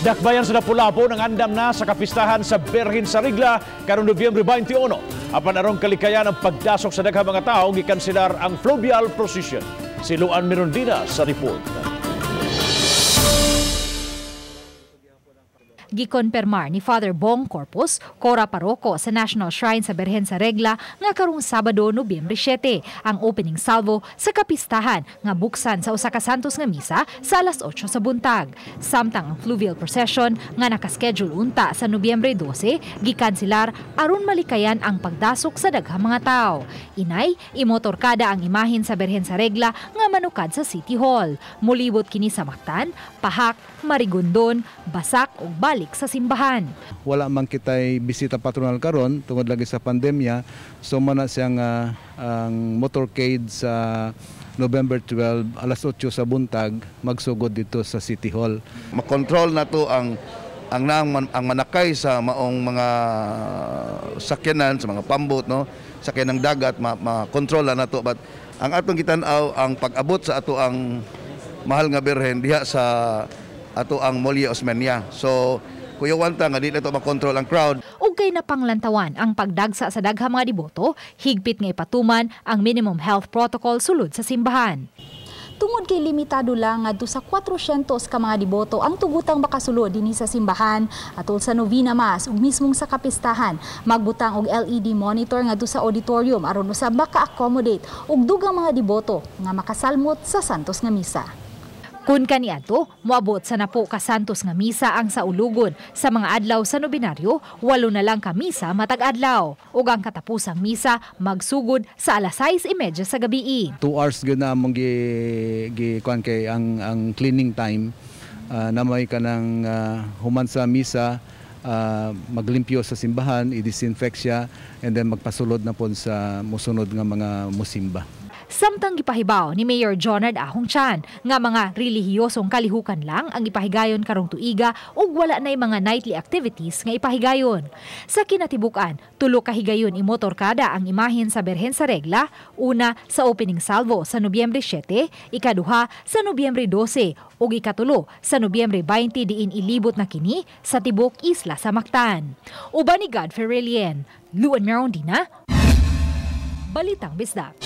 Dakbayan sa Lapu-Lapu nangandam na sa kapistahan sa Birhen sa Regla karong Nobyembre 21. Apan aron kalikayan ang pagdasok sa daghang mga tao, gikanselar ang fluvial procession. Si Luan Mirondina sa report. Gikonpermar ni Father Bong Corpus, Cora Paroko sa National Shrine sa Birhen sa Regla nga karong Sabado, Nobyembre 7, ang opening salvo sa kapistahan nga buksan sa usa ka Santos nga misa sa alas 8 sa buntag. Samtang ang fluvial procession nga nakaschedule unta sa Nobyembre 12, gikanselar aron malikayan ang pagdasok sa daghang mga tao. Inay, imotorkada ang imahen sa Birhen sa Regla nga manukad sa City Hall. Mulibot kini sa Mactan, Pahak, Marigondon, Basak ug balik sa simbahan. Wala man kitay bisita patronal karon tungod lagi sa pandemya, so man na siyang ang motorcade sa November 12 alas 8 sa buntag magsugod dito sa City Hall. Makontrol na to ang manakay sa maong mga sakyanan, sa mga pambot, no, sakyan ng dagat, ma-control na nato, but ang atong gitan-aw ang pag-abot sa ato ang mahal nga Birhen diha sa ato ang Molye Osmeña. So kuyawan ta nga di na to makontrol ang crowd. Ug kay napanglantawan ang pagdagsa sa daghang mga deboto, higpit nga ipatuman ang minimum health protocol sulod sa simbahan. Tungod kay limitado lang ngadto sa 400 ka mga deboto ang tugutang makasulod dinhi sa simbahan atol sa novena mass ug mismong sa kapistahan, magbutang og LED monitor ngadto sa auditorium aron usab maka-accommodate og dugang mga deboto nga makasalmot sa Santos nga misa. Kun kaniadto, moabot sa 10 ka Santos nga misa ang saulugon sa mga adlaw sa nobenaryo, 8 na lang ka misa matag adlaw. Ug ang katapusang misa magsugod sa alas 6:30 sa gabi. 2 hours gyud na among gi kuan kay ang cleaning time, na may kanang human sa misa, maglimpyo sa simbahan, i-disinfect siya and then magpasulod na pod sa musunod nga mga musimba. Samtang gipahibaw ni Mayor Jonard Ahong Chan nga mga relihiyosong kalihukan lang ang ipahigayon karong tuiga ug wala na'y mga nightly activities nga ipahigayon. Sa kinatibuk-an, 3 ka higayon imotorkada ang imahen sa Birhen sa Regla, una sa opening salvo sa Nobyembre 7, ikaduha sa Nobyembre 12 ug ikatulo sa Nobyembre 20 diin ilibot na kini sa tibok isla sa Mactan. Uban ni Godfrey Relien, Luan Merondina, Balitang Bisdak.